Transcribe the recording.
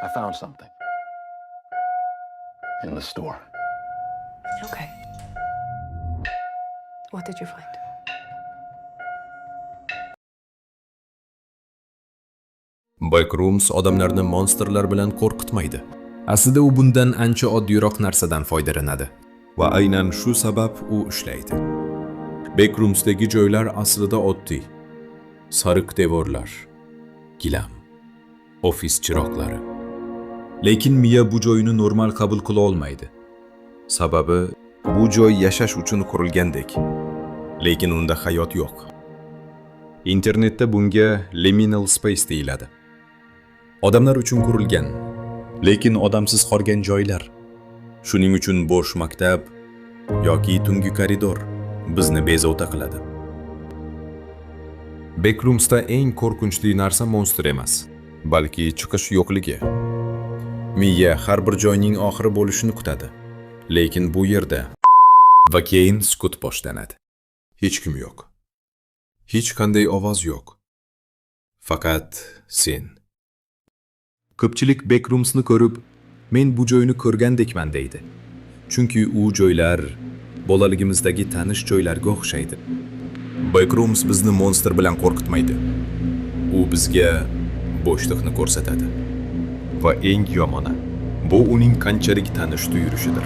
I found something in the store. Okay. What did you find? Backrooms odamlarni monstrlar bilan qo'rqitmaydi. Aslida u bundan ancha oddiyroq narsadan foydalanadi. Va aynan shu sabab u ishlaydi. Backroomsdagi joylar aslida oddiy. Sariq devorlar, gilam, ofis chiroqlari. Lekin miya bu joyni normal qabul qila olmaydi. Sababi Bu joy yashash uchun qurilgandek. Lekin unda hayot yo'q. Internetda bunga liminal space deyiladi. Odamlar uchun qurilgan, lekin odamsiz qolgan joylar. Shuning uchun bo'sh maktab yoki tungi koridor bizni bezovta qiladi. Backroomsda eng qo'rqinchli narsa monster emas, Balki chiqish yo'qligi. Miya har bir joyning oxiri bo'lishini kutadi. Lekin bu yerda va keyin sukut boshlanadi. Hech kim yo'q. Hech qanday ovoz yo'q. Faqat sen. Ko'pchilik Backroomsni ko'rib, "Men bu joyni ko'rgandekman" deydi. Chunki u joylar bolaligimizdagi tanish joylarga o'xshaydi. Backrooms bizni monster bilan qo'rqitmaydi. U bizga bo'shliqni ko'rsatadi. Va eng yomoni, bu uning qanchalik tanish tuyulishidir.